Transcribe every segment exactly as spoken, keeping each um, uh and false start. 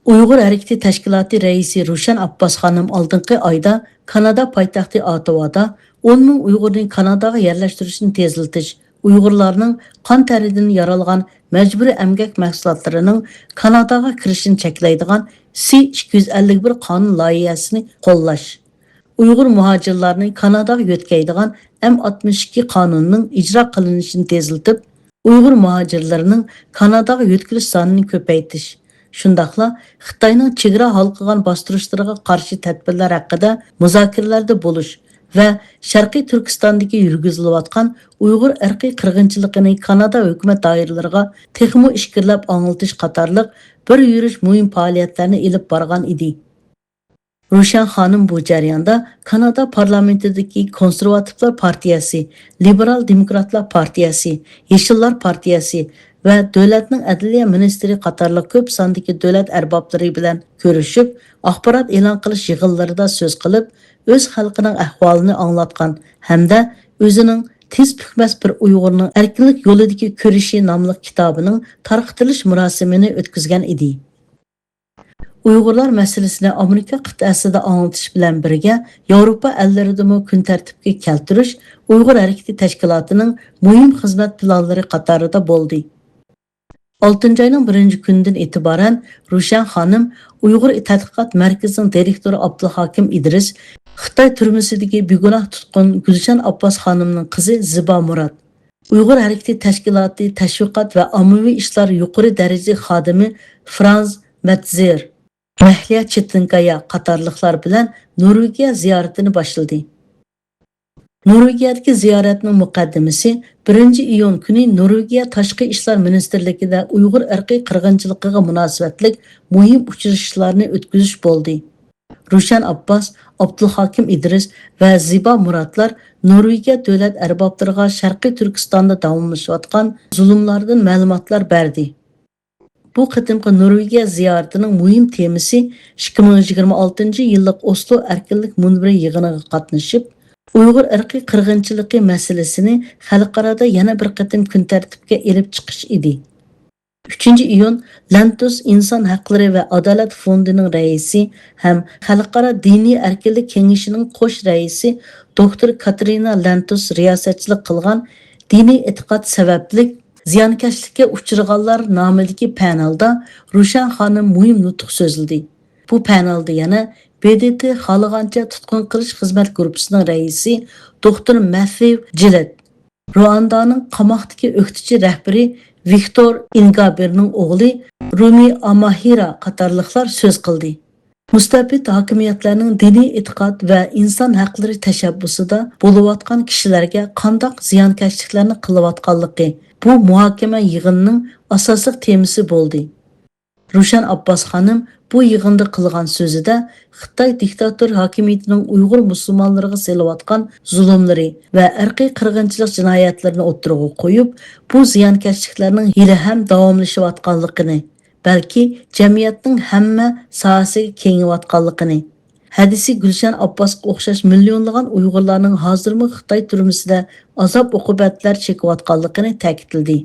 ئۇيغۇر ھەرىكىتى تەشكىلاتى رەئىسى روشەن ئابباس خانىم ئالدىنقى ئايدا كانادا پايتەختى ئاتاۋادا ئون مىڭ ئۇيغۇرنى كاناداغا يەرلەشتۈرۈشنى تېزلىتىش، ئۇيغۇرلارنىڭ قان تەرىدىن يارالغان مەجبۇرىي ئەمگەك مەھسۇلاتلىرىنىڭ كاناداغا كىرىشىنى چەكلەيدىغان سى ئىككى يۈز ئەللىك بىر قانۇن لايىھەسىنى قوللاش، ئۇيغۇر مۇھاجىرلارنى كاناداغا يۆتكەيدىغان ئەم ئاتمىش ئىككى قانۇنىنىڭ ئىجرا قىلىنىشىنى تېزلىتىپ، ئۇيغۇر مۇھاجىرلىرىنىڭ كاناداغا يۆتكىلىش سانىنى كۆپەيتىش، شۇنداقلا خىتاينىڭ چېگرا ھالقىغان باستۇرۇشلىرىغا قارشى تەدبىرلەر ھەققىدە مۇزاكىرىلەردە بولۇش ۋە شەرقىي تۈركىستاندىكى يۈرگۈزۈلۈۋاتقان ئۇيغۇر ئىرقىي قىرغىنچىلىقىنى كانادا ھۆكۈمەت دائىرىلىرىغا تېخىمۇ ئىچكىرىلەپ ئاڭلىتىش قاتارلىق بىر يۈرۈش مۇھىم پائالىيەتلەرنى ئېلىپ بارغان ئىدى. روشەن خانىم بۇ جەرياندا كانادا پارلامېنتىدىكى كونسېرۋاتىپلار پارتىيەسى، لىبېرال دېموكراتلار پارتىيەسى، يېشىللار پارتىيەسى ۋە دۆلەتنىڭ ئەدلىيە مىنىستىرى قاتارلىق كۆپ ساندىكى دۆلەت ئەربابلىرى بىلەن كۆرۈشۈپ، ئاخبارات ئېلان قىلىش يىغىنلىرىدا سۆز قىلىپ، ئۆز خەلقىنىڭ ئەھۋالىنى ئاڭلاتقان ھەمدە ئۆزىنىڭ تىز پۈكمەس بىر ئۇيغۇرنىڭ ئەركىنلىك يولىدىكى كۈرىشى ناملىق كىتابىنىڭ تارقىتىلىش مۇراسىمىنى ئۆتكۈزگەن ئىدى. ئۇيغۇرلار مەسىلىسىنى ئامېرىكا قىتئەسىدە ئاڭلىتىش بىلەن بىرگە، ياۋروپا ئەللىرىدىمۇ كۈن تەرتىپكە كەلتۈرۈش ئۇيغۇر ھەرىكىتى تەشكىلاتىنىڭ مۇھىم خىزمەت پىلانلىرى قاتارىدا بولدى. ئالتىنچى ئاينىڭ بىرىنچى كۈنىدىن ئېتىبارەن روشەن خانىم ئۇيغۇر تەتقىقات مەركىزىنىڭ دىرېكتورى ئابدۇلھاكىم ئىدرىس، خىتاي تۈرمىسىدىكى بىگۇناھ تۇتقۇن گۈلشەن ئابباس خانىمنىڭ قىزى زىبا مۇرات، ئۇيغۇر ھەرىكىتى تەشكىلاتى تەشۋىقات ۋە ئاممىۋى ئىشلار يۇقىرى دەرىجىلىك خادىمى فرانز مەتزېر، مەھلىيا چېتىنكايا قاتارلىقلار بىلەن نورۋېگىيە زىيارىتىنى باشلىدى. نورۋېگىيەدىكى زىيارەتنىڭ مۇقەددىمىسى بىرىنچى ئىيۇن كۈنى نورۋېگىيە تاشقى ئىشلار مىنىستىرلىكىدە ئۇيغۇر ئىرقىي قىرغىنچىلىقىغا مۇناسىۋەتلىك مۇھىم ئۇچرىشىشلارنى ئۆتكۈزۈش بولدى. روشەن ئابباس، ئابدۇلھاكىم ئىدرىس ۋە زىبا مۇراتلار نورۋېگىيە دۆلەت ئەربابلىرىغا شەرقىي تۈركىستاندا داۋاملىشىۋاتقان زۇلۇملاردىن مەلۇماتلار بەردى. بۇ قېتىمقى نورۋېگىيە زىيارىتىنىڭ مۇھىم تېمىسى ئىككى مىڭ يىگىرمە ئالتىنچى يىللىق ئوسلو ئەركىنلىك مۇنبىرى يىغىنىغا قاتنىشىپ، ئۇيغۇر ئىرقىي قىرغىنچىلىقى مەسىلىسىنى خەلقئارادا يەنە بىر قېتىم كۈن تەرتىپكە ئېلىپ چىقىش ئىدى. ئۈچىنچى ئىيۇن لەنتۇس ئىنسان ھەقلىرى ۋە ئادالەت فوندىنىڭ رەئىسى ھەم خەلقئارا دىنىي ئەركىنلىك كېڭىشىنىڭ قوش رەئىسى دوكتور كاترىنا لەنتۇس رىياسەتچىلىك قىلغان دىنىي ئېتىقاد سەۋەبلىك زىيانكەشلىككە ئۇچرىغانلار نامىدىكى پەنالدا روشەن خانىم مۇھىم نۇتۇق سۆزلىدى. بۇ پەنالدا يەنە ب د ت خالىغانچە تۇتقۇن قىلىش خىزمەت گۇرۇپپىسىنىڭ رەئىسى دوكتور مەففىۋ جىلېت، رۇئاندانىڭ قاماقتىكى ئۆكتىچى رەھبىرى ۋىكتور ئىنگابېرنىڭ ئوغلى رۇمى ئاماھىرا قاتارلىقلار سۆز قىلدى. مۇستەبىت ھاكىمىيەتلەرنىڭ دىنىي ئېتىقاد ۋە ئىنسان ھەقلىرى تەشەببۇسىدا بولۇۋاتقان كىشىلەرگە قانداق زىيانكەشلىكلەرنى قىلىۋاتقانلىقى بۇ مۇھاكىمە يىغىنىنىڭ ئاساسلىق تېمىسى بولدى. روشەن ئابباس خانىم بۇ يىغىندا قىلغان سۆزىدە خىتاي دىكتاتور ھاكىمىيىتىنىڭ ئۇيغۇر مۇسۇلمانلىرىغا سېلىۋاتقان زۇلۇملىرى ۋە ئىرقىي قىرغىنچىلىق جىنايەتلىرىنى ئوتتۇرىغا قويۇپ، بۇ زىيانكەشلىكلەرنىڭ ھېلىھەم داۋاملىشىۋاتقانلىقىنى، بەلكى جەمئىيەتنىڭ ھەممە ساھەسىگە كېڭىيىۋاتقانلىقىنى، ھەدىسى گۈلشەن ئابباسقا ئوخشاش مىليونلىغان ئۇيغۇرلارنىڭ ھازىرمۇ خىتاي تۈرمىسىدە ئازاب-ئوقۇبەتلەر چېكىۋاتقانلىقىنى تەكىتلىدى.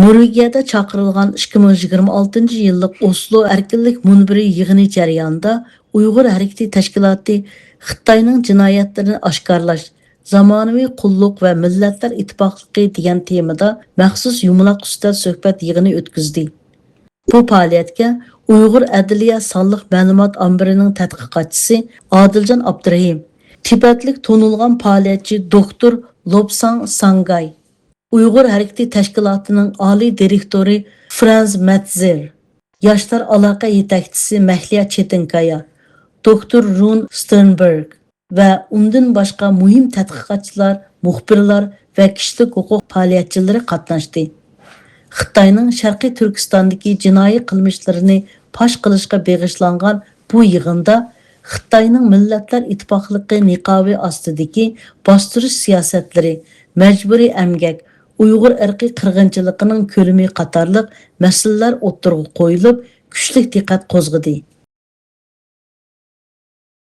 نورۋېگىيەدە چاقىرىلغان ئىككى مىڭ يىگىرمە ئالتىنچى يىللىق ئوسلو ئەركىنلىك مۇنبىرى يىغىنى جەريانىدا ئۇيغۇر ھەرىكىتى تەشكىلاتى خىتاينىڭ جىنايەتلىرىنى ئاشكارىلاش، زامانىۋى قۇللۇق ۋە مىللەتلەر ئىتتىپاقلىقى دېگەن تېمىدا مەخسۇس يۇمىلاق ئۈستەل سۆھبەت يىغىنى ئۆتكۈزدى. بۇ پائالىيەتكە ئۇيغۇر ئەدلىيە سانلىق مەلۇمات ئامبىرىنىڭ تەتقىقاتچىسى ئادىلجان ئابدۇرېھىم، تىبەتلىك تونۇلغان پائالىيەتچى دوكتور لوبساڭ ساڭگاي، ئۇيغۇر ھەرىكىتى تەشكىلاتىنىڭ ئالىي دىرېكتورى فرانز مەتزېر، ياشلار ئالاقە يېتەكچىسى مەھلىيا چېتىنكايا، دوكتور رۇن ستېرنبېرگ ۋە ئۇندىن باشقا مۇھىم تەتقىقاتچىلار، مۇخبىرلار ۋە كىشىلىك ھوقۇق پائالىيەتچىلىرى قاتناشتى. خىتاينىڭ شەرقىي تۈركىستاندىكى جىنايى قىلمىشلىرىنى پاش قىلىشقا بېغىشلانغان بۇ يىغىندا خىتاينىڭ مىللەتلەر ئىتتىپاقلىقى نىقابى ئاستىدىكى باستۇرۇش سىياسەتلىرى، مەجبۇرىي ئەمگەك، ئۇيغۇر ئىرقىي قىرغىنچىلىقىنىڭ كۆلىمى قاتارلىق مەسىلىلەر ئوتتۇرىغا قويۇلۇپ، كۈچلۈك دىققەت قوزغىدى.